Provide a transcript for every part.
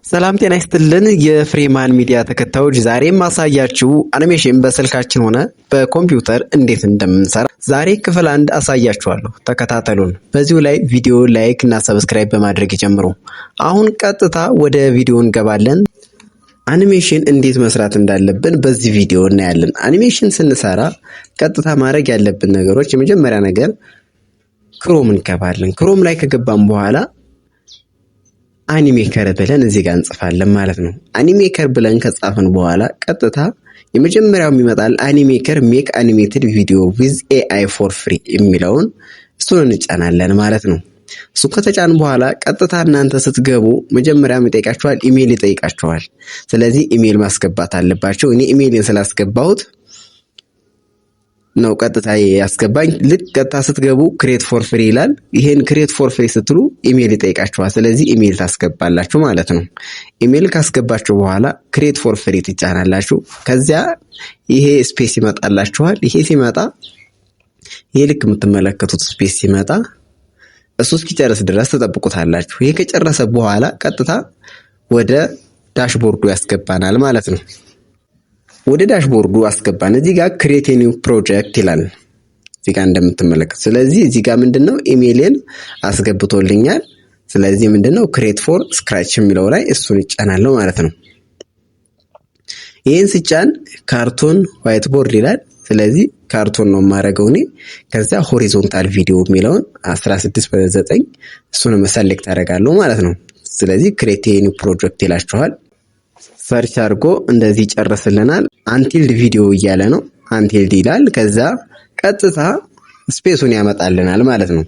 ሰላም ጤና ይስጥልን የፍሬማን ሚዲያ ተከታዮች፣ ዛሬ ማሳያችሁ አኒሜሽን በስልካችን ሆነ በኮምፒውተር እንዴት እንደምንሰራ ዛሬ ክፍል አንድ አሳያችኋለሁ። ተከታተሉን። በዚሁ ላይ ቪዲዮ like እና subscribe በማድረግ ይጀምሩ። አሁን ቀጥታ ወደ ቪዲዮ እንገባለን። አኒሜሽን እንዴት መስራት እንዳለብን በዚህ ቪዲዮ እናያለን። አኒሜሽን ስንሰራ ቀጥታ ማድረግ ያለብን ነገሮች፣ የመጀመሪያ ነገር Chrome እንገባለን። Chrome ላይ ከገባን በኋላ Animaker ብለን እዚህ ጋር እንጽፋለን ማለት ነው። Animaker ብለን ከጻፍን በኋላ ቀጥታ የመጀመሪያው የሚመጣል Animaker make animated video with AI for free የሚለውን እሱን እንጫናለን ማለት ነው። እሱ ከተጫን በኋላ ቀጥታ እናንተ ስትገቡ መጀመሪያም ይጠይቃችኋል፣ ኢሜይል ይጠይቃችኋል። ስለዚህ ኢሜይል ማስገባት አለባችሁ። እኔ ኢሜይልን ስላስገባሁት ነው ቀጥታ ያስገባኝ። ልክ ቀጥታ ስትገቡ create for free ይላል። ይሄን create for free ስትሉ ኢሜይል ይጠይቃችኋል። ስለዚህ ኢሜይል ታስገባላችሁ ማለት ነው። ኢሜይል ካስገባችሁ በኋላ create for free ትጫናላችሁ። ከዚያ ይሄ space ይመጣላችኋል። ይሄ ሲመጣ፣ ይሄ ልክ የምትመለከቱት space ሲመጣ እሱ እስኪጨርስ ድረስ ትጠብቁታላችሁ። ይሄ ከጨረሰ በኋላ ቀጥታ ወደ dashboard ኡ ያስገባናል ማለት ነው። ወደ dashboard ኡ አስገባን። እዚህ ጋር create new project ይላል እዚህ ጋር እንደምትመለከቱ። ስለዚህ እዚህ ጋር ምንድነው ኢሜይልን አስገብቶልኛል። ስለዚህ ምንድነው create from scratch የሚለው ላይ እሱን እጫናለሁ ማለት ነው። ይህን ስጫን cartoon whiteboard ይላል። ስለዚህ cartoon ነው የማደርገው እኔ። ከዚያ horizontal video የሚለውን 16 በ9 እሱን select አደርጋለሁ ማለት ነው። ስለዚህ create new project ይላችኋል። Search አድርጎ እንደዚህ ይጨርስልናል። Untitled video እያለ ነው። Untitled ይላል። ከዛ ቀጥታ space ኡን ያመጣልናል ማለት ነው።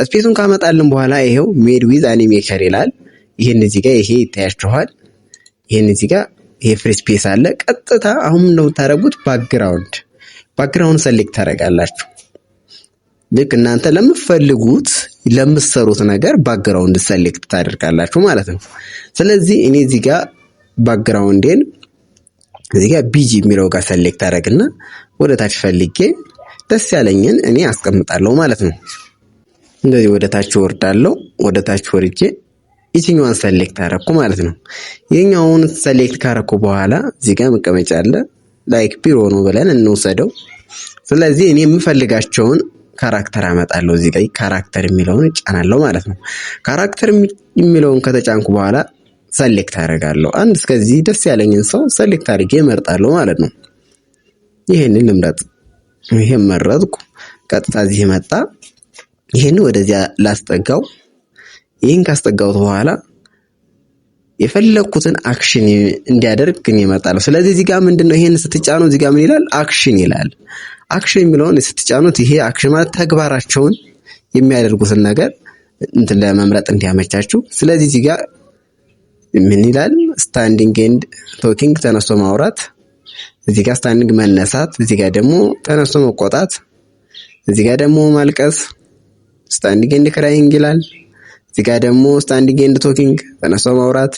Space ኡን ካመጣልን በኋላ ይሄው made with Animaker ይላል። ይህን እዚህ ጋር ይሄ ይታያችኋል። ይህን እዚህ ጋር ይሄ free space አለ። ቀጥታ አሁን እንደምታደርጉት background select ታደርጋላችሁ። ልክ እናንተ ለምትፈልጉት ለምትሰሩት ነገር background select ታደርጋላችሁ ማለት ነው። ስለዚህ እኔ እዚህ ጋር background ኤን እዚህ ጋር BG የሚለው ጋር select አደርግና ወደ ታች ፈልጌ ደስ ያለኝን እኔ አስቀምጣለሁ ማለት ነው። እንደዚህ ወደ ታች ወርዳለሁ። ወደ ታች ወርጄ ይችኛዋን select አደረኩ ማለት ነው። ይህኛውን select ካረኩ በኋላ እዚህ ጋር መቀመጫ አለ። Like ቢሮ ነው ብለን እንውሰደው። ስለዚህ እኔ የምፈልጋቸውን character አመጣለሁ። እዚህ ጋር character የሚለውን እጫናለሁ ማለት ነው። Character የሚለውን ከተጫንኩ በኋላ select አደርጋለሁ። አንድ እስከዚህ ደስ ያለኝን ሰው select አድርጌ እመርጣለሁ ማለት ነው። ይሄንን ልምረጥ። ይሄን መረጥኩ። ቀጥታ እዚህ መጣ። ይሄን ወደዚያ ላስጠጋው። ይህን ካስጠጋሁት በኋላ የፈለግኩትን action እንዲያደርግ ግን ይመጣል። ስለዚህ እዚህ ጋር ምንድነው ይሄን ስትጫኑ እዚህ ጋር ምን ይላል? Action ይላል። Action የሚለውን ስትጫኑት ይሄ action ማለት ተግባራቸውን የሚያደርጉትን ነገር እንትን ለመምረጥ እንዲያመቻችሁ። ስለዚህ እዚህ ጋር ምን ይላል? Standing and talking ተነስቶ ማውራት፣ እዚህ ጋር standing መነሳት፣ እዚህ ጋር ደግሞ ተነስቶ መቆጣት፣ እዚህ ጋር ደግሞ ማልቀስ፣ standing and crying ይላል። እዚህ ጋር ደግሞ standing and talking ተነስቶ ማውራት።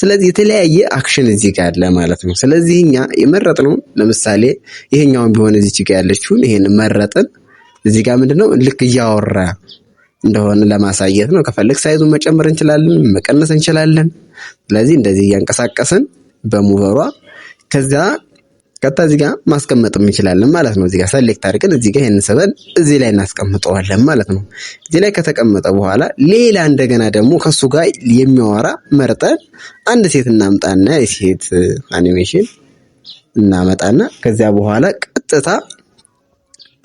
ስለዚህ የተለያየ action እዚህ ጋር አለ ማለት ነው። ስለዚህ እኛ የመረጥነው ለምሳሌ ይሄኛውን ቢሆን እዚህ ጋር ያለችውን ይሄን መረጥን። እዚህ ጋር ምንድነው ልክ እያወራ እንደሆነ ለማሳየት ነው። ከፈለግ size ኡን መጨመር እንችላለን፣ መቀነስ እንችላለን። ስለዚህ እንደዚህ እያንቀሳቀስን በ mover ሯ ከዛ ቀጥታ እዚህ ጋር ማስቀመጥ እንችላለን ማለት ነው። እዚህ ጋር select አድርገን እዚህ ጋር ይሄን ስበን እዚህ ላይ እናስቀምጠዋለን ማለት ነው። እዚህ ላይ ከተቀመጠ በኋላ ሌላ እንደገና ደግሞ ከሱ ጋር የሚያወራ መርጠን አንድ ሴት እናምጣና የሴት አኒሜሽን እናመጣና ከዚያ በኋላ ቀጥታ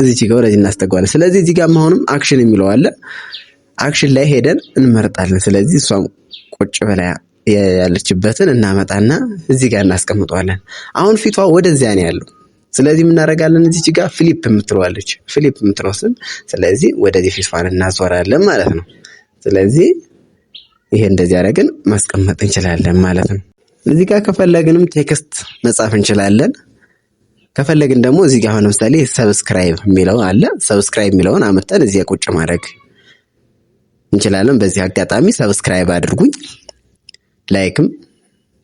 እዚህ ጋር ወደዚህ እናስጠጋዋለን። ስለዚህ እዚህ ጋር አሁንም action የሚለው አለ። Action ላይ ሄደን እንመርጣለን። ስለዚህ እሷም ቁጭ ብላ ያለችበትን እናመጣና እዚህ ጋር እናስቀምጠዋለን። አሁን ፊቷ ወደዚያ ነው ያለው። ስለዚህ የምናደርጋለን እዚች ጋር flip የምትለዋለች flip የምትለው ስም፣ ስለዚህ ወደዚህ ፊቷን እናዞራለን ማለት ነው። ስለዚህ ይሄ እንደዚህ አደረግን ማስቀመጥ እንችላለን ማለት ነው። እዚህ ጋር ከፈለግንም text መጻፍ እንችላለን። ከፈለግን ደግሞ እዚህ ጋር አሁን ለምሳሌ subscribe የሚለው አለ። Subscribe የሚለውን አምጥተን እዚህ ቁጭ ማድረግ እንችላለን። በዚህ አጋጣሚ subscribe አድርጉኝ፣ like ም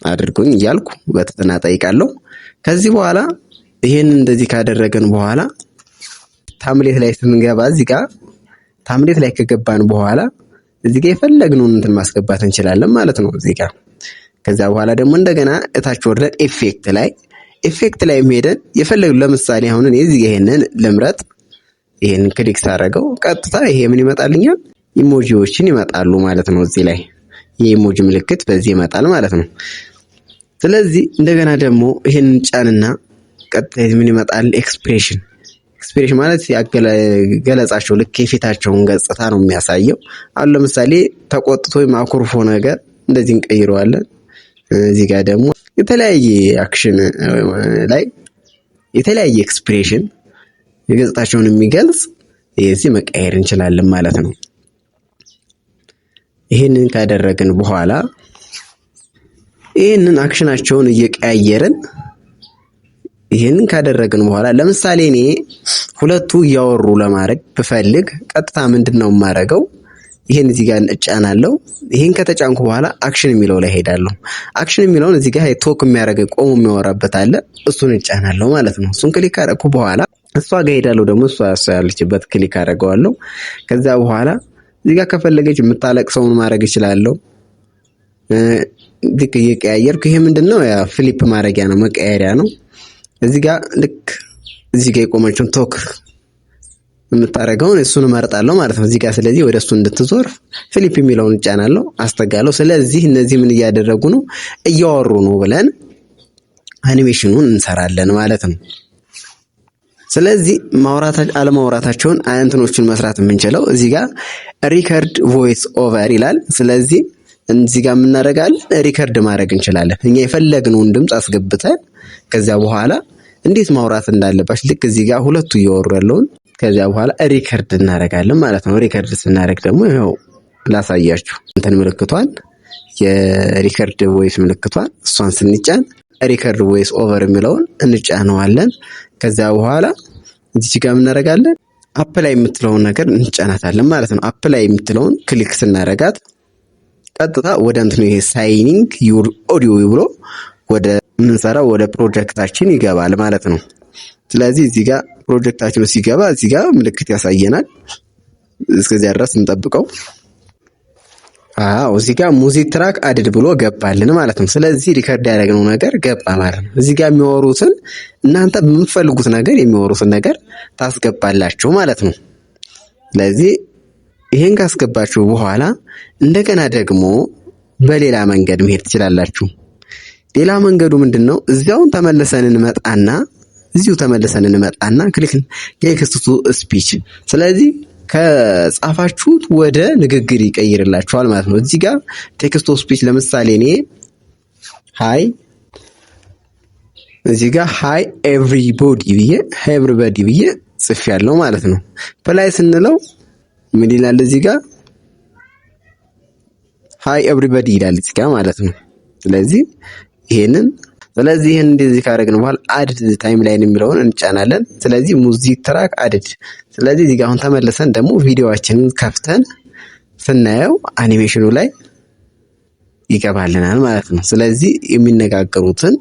አድርጉኝ እያልኩ በትህትና ጠይቃለሁ። ከዚህ በኋላ ይሄን እንደዚህ ካደረግን በኋላ template ላይ ስንገባ እዚህ ጋር template ላይ ከገባን በኋላ እዚህ ጋር የፈለግነውን እንትን ማስገባት እንችላለን ማለት ነው። እዚህ ጋር ከዚያ በኋላ ደግሞ እንደገና እታች ወርደን effect ላይ ሄደን የፈለግ ለምሳሌ አሁን እኔ እዚህ ይሄንን ልምረጥ። ይሄንን click ሳደርገው ቀጥታ ይሄ ምን ይመጣልኛል? Emoji ዎችን ይመጣሉ ማለት ነው። እዚህ ላይ የ emoji ምልክት በዚህ ይመጣል ማለት ነው። ስለዚህ እንደገና ደግሞ ይሄንን ጫንና ቀጥታ ምን ይመጣል? Expression። Expression ማለት ገለጻቸው ልክ የፊታቸውን ገጽታ ነው የሚያሳየው። አሁን ለምሳሌ ተቆጥቶ ወይም አኩርፎ ነገር እንደዚህ እንቀይረዋለን። እዚህ ጋር ደግሞ የተለያየ action ላይ የተለያየ expression የገጽታቸውን የሚገልጽ የዚህ መቀየር እንችላለን ማለት ነው። ይህንን ካደረግን በኋላ ይህንን action ኣቸውን እየቀያየርን፣ ይህንን ካደረግን በኋላ ለምሳሌ እኔ ሁለቱ እያወሩ ለማድረግ ብፈልግ ቀጥታ ምንድን ነው የማደርገው? ይህን እዚህ ጋር እጫናለሁ። ይህን ከተጫንኩ በኋላ action የሚለው ላይ ሄዳለሁ። Action የሚለውን እዚህ ጋር talk የሚያደርግ ቆሞ የሚያወራበት አለ። እሱን እጫናለሁ ማለት ነው። እሱን click ካደረኩ በኋላ እሷ ጋር ሄዳለሁ። ደግሞ እሷ ያለችበት click አደርገዋለሁ። ከዛ በኋላ እዚህ ጋር ከፈለገች የምታለቅሰውን ማድረግ እችላለሁ። ልክ እየቀያየርኩ ይሄ ምንድን ነው? Flip ማድረጊያ ነው፣ መቀየሪያ ነው። እዚህ ጋር ልክ እዚህ ጋር የቆመችውን talk የምታደርገውን እሱን እመርጣለሁ ማለት ነው እዚህ ጋር። ስለዚህ ወደ እሱ እንድትዞር flip የሚለውን እጫናለሁ፣ አስጠጋለሁ። ስለዚህ እነዚህ ምን እያደረጉ ነው? እያወሩ ነው ብለን አኒሜሽኑን እንሰራለን ማለት ነው። ስለዚህ ማውራት አለማውራታቸውን እንትኖችን መስራት የምንችለው እዚህ ጋር record voice over ይላል። ስለዚህ እዚህ ጋር የምናደርጋለን record ማድረግ እንችላለን። እኛ የፈለግነውን ድምፅ አስገብተን ከዚያ በኋላ እንዴት ማውራት እንዳለባቸው ልክ እዚህ ጋር ሁለቱ እያወሩ ያለውን ከዚያ በኋላ record እናደርጋለን ማለት ነው። Record ስናደርግ ደግሞ ይኸው ላሳያችሁ እንትን ምልክቷን፣ የ record voice ምልክቷን፣ እሷን ስንጫን record voice over የሚለውን እንጫነዋለን። ከዚያ በኋላ እዚች ጋር እናደርጋለን apply የምትለውን ነገር እንጫናታለን ማለት ነው። Apply የምትለውን click ስናደርጋት ቀጥታ ወደ እንትኑ ይሄ syncing your audio ብሎ ወደ ምንሰራው ወደ ፕሮጀክታችን ይገባል ማለት ነው። ስለዚህ እዚህ ጋር ፕሮጀክታችን ሲገባ እዚህ ጋር ምልክት ያሳየናል። እስከዚያ ድረስ እንጠብቀው። አዎ፣ እዚህ ጋር music track added ብሎ ገባልን ማለት ነው። ስለዚህ record ያደረግነው ነገር ገባ ማለት ነው። እዚህ ጋር የሚወሩትን እናንተ በምትፈልጉት ነገር የሚወሩትን ነገር ታስገባላችሁ ማለት ነው። ስለዚህ ይሄን ካስገባችሁ በኋላ እንደገና ደግሞ በሌላ መንገድ መሄድ ትችላላችሁ። ሌላ መንገዱ ምንድን ነው? እዚያውን ተመልሰን እንመጣና እዚሁ ተመልሰን እንመጣና click text to speech። ስለዚህ ከጻፋችሁት ወደ ንግግር ይቀይርላችኋል ማለት ነው። እዚህ ጋር text to speech ለምሳሌ እኔ hi እዚህ ጋር hi everybody ብዬ everybody ብዬ ጽፌያለሁ ማለት ነው። Play ስንለው ምን ይላል? እዚህ ጋር hi everybody ይላል እዚህ ጋር ማለት ነው። ስለዚህ ይሄን እንደዚህ ካደረግን በኋላ add timeline የሚለውን እንጫናለን። ስለዚህ music track added። ስለዚህ እዚህ ጋር አሁን ተመልሰን ደግሞ ቪዲዮአችንን ከፍተን ስናየው አኒሜሽኑ ላይ ይገባልናል ማለት ነው። ስለዚህ የሚነጋገሩትን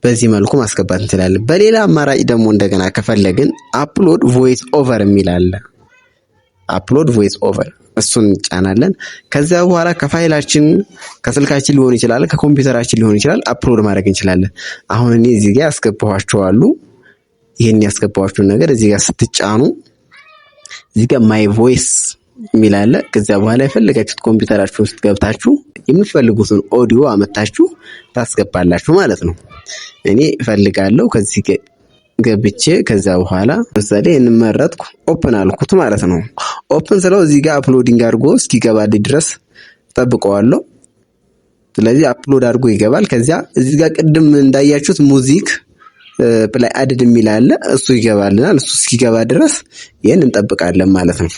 በዚህ መልኩ ማስገባት እንችላለን። በሌላ አማራጭ ደግሞ እንደገና ከፈለግን upload voice over የሚል አለ። Upload voice over እሱን እንጫናለን። ከዚያ በኋላ ከፋይላችን ከስልካችን ሊሆን ይችላል፣ ከኮምፒውተራችን ሊሆን ይችላል፣ upload ማድረግ እንችላለን። አሁን እኔ እዚህ ጋር ያስገባኋቸው አሉ። ይህን ያስገባኋቸውን ነገር እዚህ ጋር ስትጫኑ እዚህ ጋር my voice የሚል አለ። ከዚያ በኋላ የፈለጋችሁት ኮምፒውተራችሁ ውስጥ ገብታችሁ የምትፈልጉትን ኦዲዮ አመታችሁ ታስገባላችሁ ማለት ነው። እኔ እፈልጋለሁ ከዚህ ገብቼ ከዚያ በኋላ ለምሳሌ እንመረጥኩ open አልኩት ማለት ነው። Open ስለው እዚህ ጋር uploading አድርጎ እስኪገባልኝ ድረስ ጠብቀዋለሁ። ስለዚህ upload አድርጎ ይገባል። ከዚያ እዚህ ጋር ቅድም እንዳያችሁት music play added የሚል አለ። እሱ ይገባልናል። እሱ እስኪገባ ድረስ ይህን እንጠብቃለን ማለት ነው።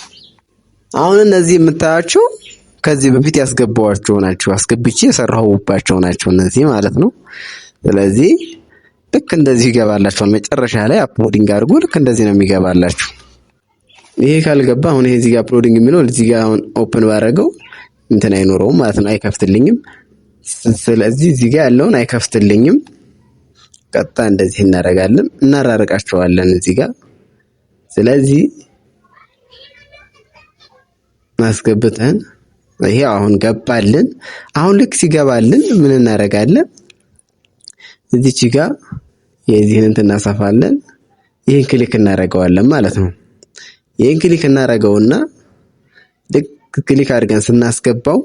አሁን እነዚህ የምታያቸው ከዚህ በፊት ያስገባኋቸው ናቸው። አስገብቼ የሰራሁባቸው ናቸው እነዚህ ማለት ነው። ስለዚህ ልክ እንደዚህ ይገባላችኋል። መጨረሻ ላይ uploading አድርጎ ልክ እንደዚህ ነው የሚገባላችሁ። ይሄ ካልገባ አሁን ይሄ እዚህ ጋር uploading የሚለው እዚህ ጋር አሁን open ባደረገው እንትን አይኖረውም ማለት ነው፣ አይከፍትልኝም። ስለዚህ እዚህ ጋር ያለውን አይከፍትልኝም። ቀጥታ እንደዚህ እናደርጋለን፣ እናራርቃቸዋለን እዚህ ጋር። ስለዚህ አስገብተን ይሄ አሁን ገባልን። አሁን ልክ ሲገባልን ምን እናደርጋለን? እዚች ጋር የዚህን እንትን እናሰፋለን። ይህን click እናደርገዋለን ማለት ነው። ይህን click እናደርገውና ልክ click አድርገን ስናስገባው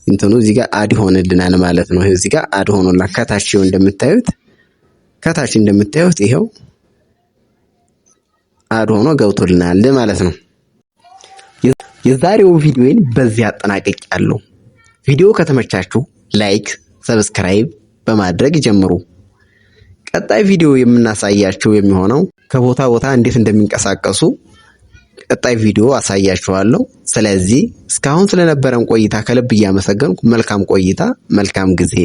እንትኑ እዚህ ጋር add ይሆንልናል ማለት ነው። እዚህ ጋር add ሆኖላል። ከታች እንደምታዩት ይኸው add ሆኖ ገብቶልናል ማለት ነው። የዛሬው ቪዲዮዬን በዚህ አጠናቅቄያለሁ። ቪዲዮ ከተመቻችሁ like፣ subscribe በማድረግ ይጀምሩ። ቀጣይ ቪዲዮ የምናሳያችሁ የሚሆነው ከቦታ ቦታ እንዴት እንደሚንቀሳቀሱ ቀጣይ ቪዲዮ አሳያችኋለሁ። ስለዚህ እስካሁን ስለነበረን ቆይታ ከልብ እያመሰገንኩ መልካም ቆይታ፣ መልካም ጊዜ።